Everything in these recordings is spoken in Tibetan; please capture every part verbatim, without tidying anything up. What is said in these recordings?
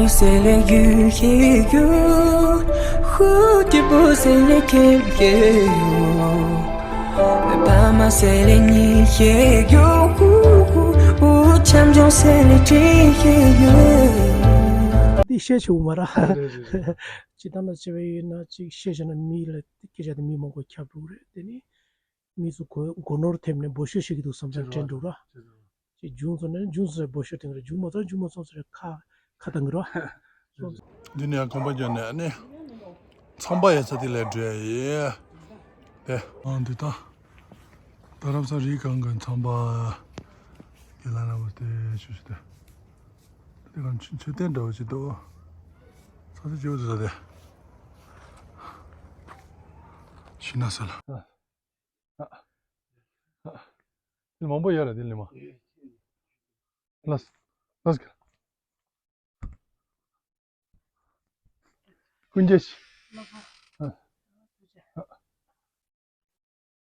C'est les yeux qui gueulent, route pour c'est les quais. Pas ma c'est les nids qui gueulent, ou champion c'est les triers. འདི་བཤད་ཆོག་མ་ར། རེད་རེད་རེད། ཅི་ལྟར་ན་བྱས་པ་ཡིན་ན་ཅིག་བཤད་བྱས་ན་མི་ལ་སྐད་ཆ་དེ་མི་མང་པོ་ཁྱབ་འགྲོ་གི་རེད། དེ་ནི་མི་ཚོ་གོ་གོ་ནོར་ཐེབས་ནས་འབོད་ཤོག་བཤད་ཀྱི་འདུག་བསམ་ཙང་དྲན་འགྲོ་ར། ཅིག་རྒྱུང་ཚོ་ནས་རྒྱུང་ཚོ་འབོད་ཤོག་དེང་རེ་རྒྱུང་མ་ཚོ་རྒྱུང་མ་ཚོ་ཚོ་རེ་ཁ་ཁ་བཏང་གི་རོ། འདི་ནས་གོམ་པ་བརྒྱབ་ནས་ནི་ཚོང་པ་ཡོད་ས་དེ་ལས་འགྲོ་ཡ་ཡིན། དེ་ཨང་འདི་ད་རྡ་རམ་ས་རི་སྒང་གི་ཚོང་པ་གི་ལ་ན་བ་དེ་ཆུ་ཞིག་དེ་དེ་གང་ཆུ་ཆུ་ཏན་འདྲ་བ་ཞིག་འདུག་ཚ་ཚ་ཅིག་འོ་དེ་ས་དེ་ཤི་ན་ས་ལ། དེ་མང་པོ་ཡོད་རེད་དེ་ལི་མ། ལགས་ལགས་ཀྱི། ཀུན་རྒྱལ་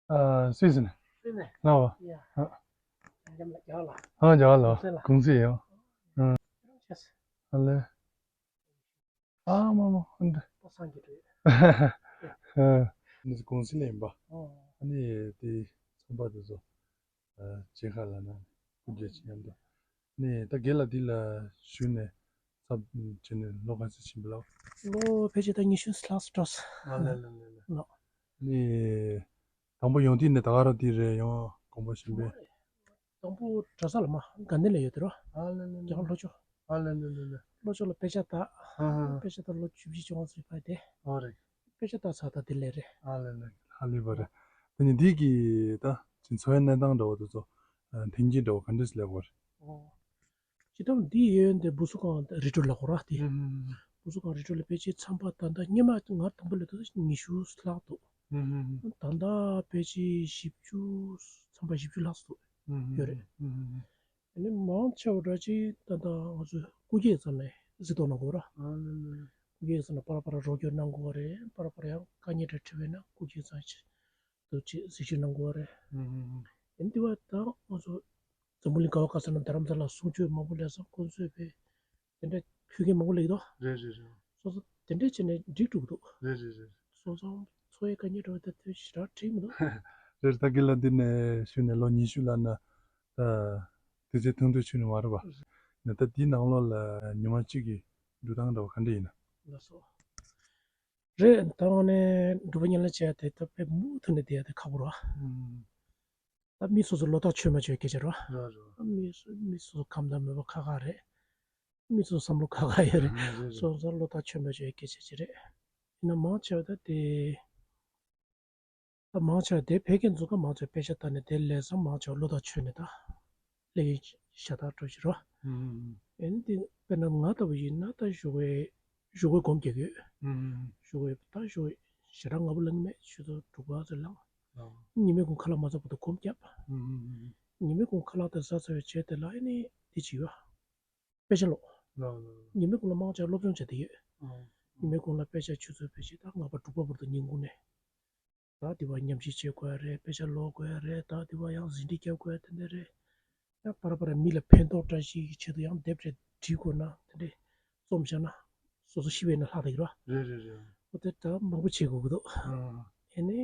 ཨ་ཨ་སུས་ཟིན། ལ་བ། ཨ་ཇ་ལ་གུང་སི་ཡང་། ཨ་ལེ། ཨ་མ་མ་འདི། པ་སངས་ཀྱི་རེད། ཨ་ནི་གུང་སེང་ལ་ཡིན་པ། ཨ་ནི་དེ་ཚོང་པ་དེ་ཚོ་ཨ་ཇེ་ཁ་ལ་ན་སྐུ་རྒྱལ་ཆེ་མཉམ་དུ་ནི་ད་དགེ་ལ་འདི་ལ་ཞུས་ནས་ཚབ་བྱས་ནས་ལོ་ག་ཚོད་ཕྱིན་པ་ལགས། ལོ་ཕལ་ཆེར་ད་ཉི་ཤུ་ལྷག་ཙམ་འགྲོ་སོང་། ཨ་ལེ་ལེ་ལེ་ལེ། ལགས། ནི་དང་པོ་ཡོང་དུས་ནས་ད་ག་རང་དེ་རེད། ཡང་དགོངས་པ་ཞུས་པས། དང་པོ་གྲྭ་ས་ལ་མ་དགའ་ལྡན་ལ་ཡོད་དེ་རོ། ཨ་ལེ་ལེ་ལེ། རྒྱ་གར་ལྷོ་ཕྱོགས། ཨ་ལེ་ལེ་ལེ་ལེ། ལྷོ་ཕྱོགས་ལ་དཔེ་ཆ་ལྟ། ཨ་ཧ། དཔེ་ཆ་ལྟ་ལོ་བཅུ་བཞི་བཅོ་ལྔ་ཙམ་ཕར་བསྡད། ཨོ་རེད། དཔེ་ཆ་ལྟ་ཚར་ད་དེ་ལས་རེད། ཨ་ལེ་ལེ་ཧ་ལས་པ་རེད། དེ་ནི་འདི་གི་ད་ཅིག་འཚོ་བའི་གནས་སྟངས་འདྲ་བོ་དེ་ཚོ་ཨ་མཐུན་རྐྱེན་འདྲ་བོ་ག་འདྲས་སླེབས་པ་རེད། ཨོ། སྤྱིར་བཏང་འདི་ཡོད་འདི་བུ་གསོ་ཁང་རི་ཁྲོད་ལ་གོ་ར་དེ། ཨུ་ཧུ་ཧུ། བུ་གསོ་ཁང་རི་ཁྲོད་ལ་ཕལ་ཆེར་ཚན་པ་ད་ལྟ་སྔོན་མ་ང་དང་པོ་ལ་དུས་ཉི་ཤུ་ལྷག་འདུག་ཨུ་ཧུ་ཧུ། ད་ལྟ་ཕལ་ཆེར་བཞི་བཅུ་ཚན་པ་བཞི་བཅུ་ལྷག་འདུག་ཨུ་ཧུ་ཧུ། ཡོད་རེད། ཨུ་ཧུ་ཧུ། ཨ་ནི་མང་ཆེ་བ་འདྲ་ཅིག་ད་ལྟ་ང་ཚོ་སྐུ་སྒེར་ཚོ་ནས་གཟིགས་རྟོག་གནང་དགོས་ར། ཨ་ལེ་ལེ། སྐུ་སྒེར་ཚོ་ནས་པར་པར་རོགས་སྐྱོར་གནང་དགོས་རེད། པར་པར་ཡང་དཀའ་ངལ་འདྲ་འཕྲད་པས་ན་སྐུ་སྒེར་ཚོ་ཅིག་ཏུ་ཅིག་གཟིགས་ཞིབ་གནང་དགོས་རེད། ཨུ་ཧུ་ཧུ། ཨ་ནི་དེ་བ་ད་ང་ཚོ་འཛམ་བུ་གླིང་ག་བ་ག་ས་ན་རྡ་རམ་ས་ལ་གསུང་ཆོས་མང་པོ་ལས་སང་ཁོང་ཚོས་པས་དེ་འདྲ་ཕུལ་མཁན་མང་པོ་སླེབས་འདུག་རེད་རེད་རེད། སོ་སོ་དེ་འདྲས་བྱས་ནས་འགྲིག་འགྲོ་གི་འདུག་རེད་རེད་རེད། སོ་སོ་འཚོ་བའི་དཀའ་ངལ་འདྲ་བ་དེ་དེ་ཞེ་དྲག་འཕྲད་མི་འདུག་རེད། ད་གི་ལ་འདི་ནས་ཞུས་ནས་ལོ་ཉི་ཤུ་ལ་ན་ད་དུས་ཚོད་ཐུང་ཐུང་ཆུ་ནས་མ་རེད་པ། ནས་ད་འདི་ནང་ལོགས་ལ་ཉི་མ་གཅིག་གི་འགྲོ་སྟངས་འདྲ་བ་ག་འདྲས་ཡིན་ན། ལགས་སོ། རེད། ད་དངོས་གནས་འགྲུལ་པ་ཉིན་ལ་བྱེད་ཡ་དེ་ད་དཔེ་མུ་མཐུད་ནས་བསྡད་ཡ་དེ་ཁག་པོ་རེད་པ། ཨུམ། ད་མི་སོ་སོ་བློ་ཐག་ཆོད་མ་ཆོད་སྐད་ཆ་རེད་པ། རེད་རེད། ད་མི་སོ་མི་སོ་སོ་ཁམས་དང་མོས་པ་ཁག་ཁག་རེད། མི་ཚོ་བསམ་བློ་ཁག་ཁག་ཡོད་རེད། རེད་རེད། སོ་སོ་བློ་ཐག་ཆོད་མ་ཆོད་སྐད་ཆ་ཅིག་རེད། ཡིན་ན་མང་ཆེ་བ་ད་དེ། ད་མང་ཆེ་བ་དེ་ཕལ་སྐད་འཛུགས་ཀ་མང་ཆེ་བ་དཔེ་ཆ་ལྟ་ནས་དེ་ལས་སང་མང་ཆེ་བ་བློ་ཐག་ཆོད་ནས་ད་སླེབས་ཡོད་ཤ་སྟག་འགྲོ་ཞིག་རོ། ཨེ་ནི་དེ་དཔེར་ན་ང་ལྟ་བུ་ཡིན་ན་ད་ཞོགས་པའི་ཞོགས་པའི་སྒོམ་རྒྱག་གི་ཡོད། ཞོགས་པའི་ད་ཞོགས་ཞེ་དྲག་སྔ་པོ་ལངས་ཀྱི་མེད། ཆུ་ཚོད་དྲུག་པ་ཙམ་ལངས། ཉི་མའི་གུང་ཁ་ལག་མ་ཟ་བར་དུ་སྒོམ་བརྒྱབ། ཉི་མའི་གུང་ཁ་ལག་དེ་ཟ་ཚར་བའི་རྗེས་དེ་ལ་ཨེ་ནི་དེ་བྱེད་ཡོད། དཔེ་ཆ་ཀློག་ལགས་ལགས། ཉི་མའི་གུང་ལ་མང་ཆེ་བ་སློབ་སྦྱོང་བྱས་བསྡད་ཡོད། ཨ། ཉི་མའི་གུང་ལ་དཔེ་ཆ་ཆུ་ཚོད་ཕལ་ཆེར་ད་ལྔ་པ་དྲུག་པ་བར་དུ་ཉིན་གུང་ནས། ད་དེ་བ་ཉམས་ཞིབ་བྱེད་དགོས་ཡ་རེད། དཔེ་ཆ་ཀློག་དགོས་ཡ་རེད། ད་དེ་བ་ཡང་ཟིན་བྲིས་རྒྱབ་དགོས་ཡ་དེ་འདྲ་རེད། ཡང་བར་བར་མི་ལ་ཕན་ཐོགས་འདྲ་ཞིག་གི་ཆེད་དུ་ཡང་དེབ་རེ་བྲིས་དགོས་ན་དེ་འདྲས་རྩོམ་བཞག་ན་སོ་སོ་ཤི་བའི་ནང་ལྷག་བསྡད་ཀྱི་རེད་པ། རེད་རེད་རེད། འོ་དེ་ད་མང་པོ་བྱེད་དགོས་ཀྱི་འདུག་ཨ། ཨེ་ནི།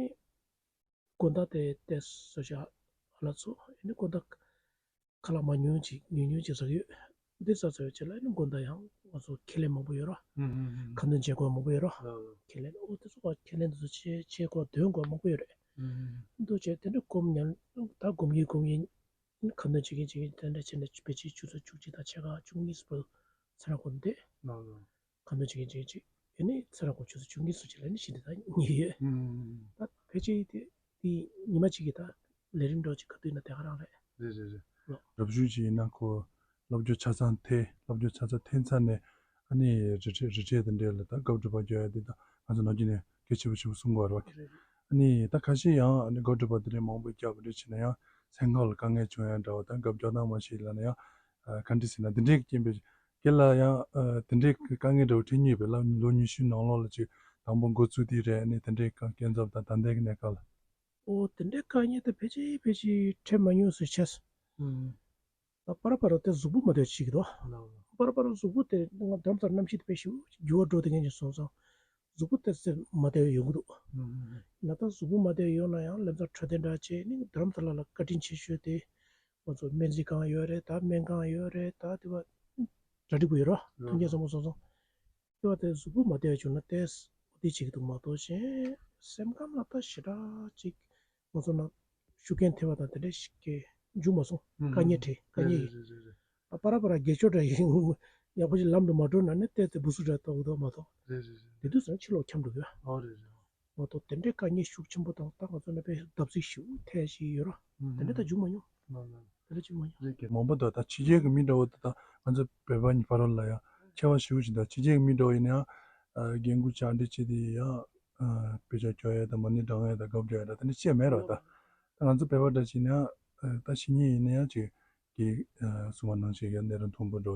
དགོང་དག་དེ་ཏོག་ཙམ་བཟོ་བྱ་ཨ་ལ་ཚོ་ཨེ་ནི་དགོང་དག་ཁ་ལག་མང་ཉུང་ཅིག་ཉུང་ཉུང་ཅིག་ཟ་གི་ཡོད། འདི་ཟ་ཚར་བའི་རྗེས་ལ་ཨེ་ནི་དགོང་དག་ཡང་ང་ཚོ་ཁས་ལེན་མང་པོ་ཡོད་ར། ཨུ་ཧུ་ཧུ། ཁ་འདོན་བྱེད་དགོས་མང་པོ་ཡོད་ར། ཨ། ཁས་ལེན་འོ་དེ་ཚོ་ཁས་ལེན་དེ་ཚོ་བྱེད་བྱེད་དགོས་འདོན་དགོས་མང་པོ་ཡོད་རེད། ཨུ་ཧུ་ཧུ། འདུག་བྱས་དེ་འདྲ་སྒོམ་ཉལ་ད་སྒོམ་གྱིན་སྒོམ་གྱིན་ཁ་འདོན་བྱེད་ཀྱིན་བྱེད་ཀྱིན་དེ་འདྲ་བྱས་ནས་ཕལ་ཆེར་ཆུ་ཚོད་བཅུ་གཅིག་དང་ཕྱེད་ཀ་བཅུ་གཉིས་སུ་ཚེ་རང་སྐོར་འདེད། ལགས་ལགས། ཁ་འདོན་བྱེད་ཀྱིན་བྱེད་ཀྱིན་བྱེད་ཀྱིན་ཨེ་ནི་ཚེ་རང་སྐོར་ཆུ་ཚོད་བཅུ་གཉིས་སུ་བྱེད་ལ་ནི་ཤི་འདི་ད་ཉེ་ཡོད། ཨུམ། ད་ཕལ་ཆེར་དེ་དེ་ཉི་མ་གཅིག་གི་ད་ལས་རིམ་འགྲོ་གཅིག་ག་དུས་ན་དེ་ག་རང་རེད། རེད་རེད་རེད། ལགས། རབ་བྱུང་ཅིག་ཡིན་ན་ཁོ་སློབ་སྦྱོང་ཆ་ཚང་ཐེ་སློབ་སྦྱོང་ཆ་ཚང་ཐེ་ཚར་ནས་ཨ་ནི་རི་ཁྲོད་རི་ཁྲོད་དེ་འདྲས་ལ་ད་སྒོ་སྒྲིག་པ་རྒྱག་ཡ་དེ་ད་ང་ཚོ་ནམ་རྒྱུན་ནས་གལ་ཆེ་པོ་ཆེ་པོ་གསུང་གི་ཡོད་རེད་པ། རེད་རེད། ཨ་ནི་ད་ཁ་ཤས་ཡང་ཨ་ནི་སྒོ་སྒྲིག་པ་དེ་འདྲས་མང་པོ་རྒྱབ་པ་འདྲས་བྱས་ན་ཡང་སེམས་ཁམས་ལ་དཀའ་ངལ་བྱུང་ཡ་འདྲ་བ་དང་སྐབས་བརྒྱ་དང་མ་ཞིག་ལ་ན་ཡང་ག་འདྲས་ཟེར་ན་འདི་འདྲས་ཀྱི་རྐྱེན་པས། ཁྱེད་ལ་ཡང་ཨ་དེ་འདྲའི་དཀའ་ངལ་འདྲ་བོ་འཕྲད་མྱོང་ཡོད་པས། ལོ་ལོ་ཉི་ཤུའི་ནང་ལོགས་ལ་ཅིག་དང་པོ་འགོ་བཙུགས་དུས་རེད། ཨ་ནི་དེ་འདྲའི་དཀའ་སྐྱོན་འཛོམས་དང་ད་ལྟའི་གནས་སྐབས་ལ། ཨོ་དེ་འདྲའི་དཀའ་ངལ་དེ་ཕལ་ཆེར་ཕལ་ཆེར་འཕྲད་མ་མྱོང་ཟེར་བྱས། ཨུམ། ད་པར་པར་དེ་གཟུགས་པོ་མ་དོད་ཅིག་གི་དོ། ལགས་ལགས། པར་པར་གཟུགས་པོ་དེ་ང་རྡ་རམ་ས་ལ་གནམ་གཤིས་དེ་དཔེ་ཞེ་པོ་འགྱུར་བ་འགྲོ་དེ་ངན་ཅིག་སོང་ཙང་གཟུགས་པོ་དེ་ཚེ་མ་བདེ་བ་ཡོང་གི་འདུག་ཡིན་ན་ད་གཟུགས་པོ་མ་བདེ་བ་ཡོང་ན་ཡང་ལམ་སང་འཕྲོད་བསྟེན་འདྲ་བྱས་ནས་རྡ་རམ་ས་ལ་ལ་བཀའ་དྲིན་ཆེ་ཤོས་དེ་ང་ཚོ་སྨན་རྩིས་ཁང་ཡོད་རེད། ད་སྨན་ཁང་ཡོད་རེད། ད་དེ་བ་གྲ་སྒྲིག་པོ་ཡོད་རོ། མཐུན་རྐྱེན་བཟང་པོ་སོང་ཙང་དེ་བ་དེ་གཟུགས་པོ་མ་བདེ་བ་བྱུང་ན་དེ་འོ་དེ་བྱེད་ཀྱི་འདུག་མ་གཏོགས་གཞན་སེམས་ཁམས་ལ་ད་ཞེ་དྲག་ཅིག་ང་ཚོ་ནང་ཤུགས་རྐྱེན་ཐེབས་པ་དང་དེ་འདྲ་ཞིག་གི་འཇུག་མ་སོང་། དཀའ་ངལ་འཕྲད་དཀའ་ངལ་ཡིན། ཨ་པ་ར་པ་ར་དགེ་ཆོས་འདྲ་ཡིན་ཡག་པོ་ཞིག་ལམ་དུ་མ་འགྲོ་ན་ནི་བལྟས་ཚེ་བུ་སུ་འདྲ་ལྟ་བུ་འདུག་མ་གཏོགས་རེད་རེད་རེད། དེ་དུས་ཙམ་ཕྱི་ལོགས་འཁྱམས་འགྲོ་གི་ཨ་རེད་རེད། མ་གཏོགས་དེ་འདྲའི་དཀའ་ངལ་ཤུགས་ཆེན་པོ་དང་ད་ང་ཚོ་ནི་དཔེ་བརྡབ་གསིག་ཞིག་ཐེབས་ཞིག་ཡོད་ར། དེ་འདྲ་ད་འཇུག་མ་མྱོང་། དེ་འདྲ་འཇུག་མ་མྱོང་། རེད་ཀྱི་མང་པོ་འདུག་ད་ཕྱི་རྒྱལ་གྱི་མི་འདྲ་བོ་དེ་ད་ང་ཚོ་བོད་པ་གཉིས་བར་ལ་ཡང་ཁྱད་པར་ཞེ་པོ་ཅིག་འདུག་ཕྱི་རྒྱལ་གྱི་མི་འདྲ་བོ་ཡིན་ན་ཡང་རྒན་རྒོན་ཆ་འདྲི་བྱེད་དེ་ཡང་དཔེ་ཆ་སྐྱོར་ཡ་དང་མ་ཎི་བགྲང་ཡ་དང་དགའ་སྤྲོ་ཡ་དང་དེ་འདྲ་བཤད་མེད་ར། ད་ད་ང་ཚོ་བོད་པ་འདྲ་བྱས་ན་ད་ཕྱི་ཉིན་ཡིན་ན་ཡང་ཅིག་གི་གསུང་བ་ནང་བཞིན་གྱི་གནས་རིམ་མཐོན་པོ་འགྲོ་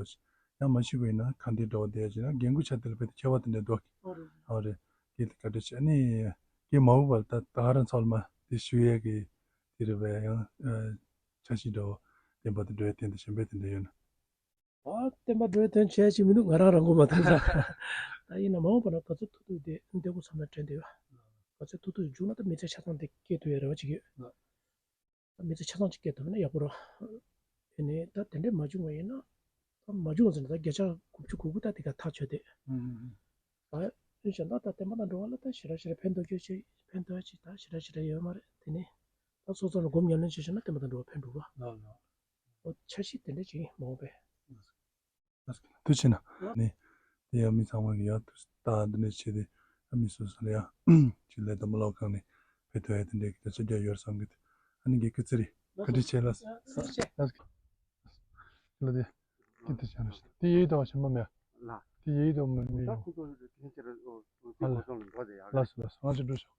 ཡང་མ་ཤི་བ་ཡིན་ན་ག་འདྲ་འགྲོ་བསྡད་ཡ་ཅིག་ན་རྒན་རྒོན་ཆ་དེ་ལ་བས་ཏེ་ཁྱད་པར་དེ་འདྲ་འདུག་ཨོ་རེད། ཨོ་རེད། གི་དེ་བཀའ་དྲིན་ཆེ། ཨ་ནི་གི་མ་འོངས་པར་ད་ད་ག་རང་ཚོགས་ལ་མ་དེ་ཞུ་ཡས་ཀྱི་དེ་རེད་བས་ཡང་ཨ་འཆར་གཞི་འདྲ་བོ་བསྟན་པ་དེ་འགྲོ་ཡས་དོན་དུ་གཞན་པའི་དེ་འདྲ་ཡོད་ན། ཨ་བསྟན་པ་འགྲོ་ཡས་དོན་བྱས་ཅིག་མི་འདུག་ང་རང་རང་མགོ་མ་ཐོན་ས། ད་ཡིན་ན་མ་འོངས་པ་ན་ག་ཚོད་ཐུབ་ཐུབ་དེ་འདེགས་པོ་བསམ་ན་དྲན་བསྡད་ཡོད། ག་ཚོད་ཐུབ་ཐུབ་བྱུང་ན་ད་མི་ཚེ་ཆ་ཚང་དེ་སྐྱེལ་ཐུབ་ཡས་རེ་བ་ཅིག་ཡོད། ད་མི་ཚེ་ཆ་ཚང་ཅིག་སྐྱེལ་ཐུབ་ན་ཡག་པོ་རེད། ཨེ་ནས་ད་དེ་འདྲས་མ་བྱུང་བ་ཡིན་ན། ད་མ་བྱུང་བ་ཟེར་ན་ད་བརྒྱ་ཆ་དགུ་བཅུ་གོ་དགུ་ད་དེ་ག་ཐག་ཆོད་དེ། ཨུམ། ད་ཡིན་ཞེ་ན་ད་བསྟན་པ་དང་འགྲོ་བ་ལ་ད་ཞེ་དྲག་ཞེ་དྲག་ཕན་ཐོགས་ཁྱོད་ཆེ་ཕན་ཐོགས་ཅིག་ད་ཞེ་དྲག་ཞེ་དྲག་ཡོད་མ་རེད། དེ་ནས་ད་སོ་སོ་ལ་སྒོམ་ཉམས་ལེན་བྱས་ཤེ་ན་བསྟན་པ་དང་འགྲོ་བ་ཕན་འགྲོ་བ། ལགས་ལགས། འོ་འཆར་གཞི་དེ་འདྲས་ཅིག་མ་འོངས་པའི། དུ་ཕྱིན་ན་ནི་དེ་ཡང་མི་ཚང་མ་གི་ཡང་དུ་ལྟ་འདི་ནས་བྱས་ཏེ་ཨ་མི་སོ་སོ་ལ་ཡང་ཅི་ལས་དམ་པ་ལོག་ཁང་ནས་བེད་ཐོ་ཡ་དེ་འདྲའི་གི་ད་ཆ་རྒྱ་ཡོད་བསམ་གི་ཨ་ནི་གི་སྐུ་ཚེ་རི་བཀའ་དྲིན་ཆེ་ལ་ལ་དེ་སྐད་དུ་བྱ་རུ་དེ་ཡེ་དང་ཆེན་པོ་མེད་དེ་ཡེ་དང་མི་མི་ཡོང་། ལ་སུ་ལ་སུ་ང་ཚོ་འགྲོ་ཤོག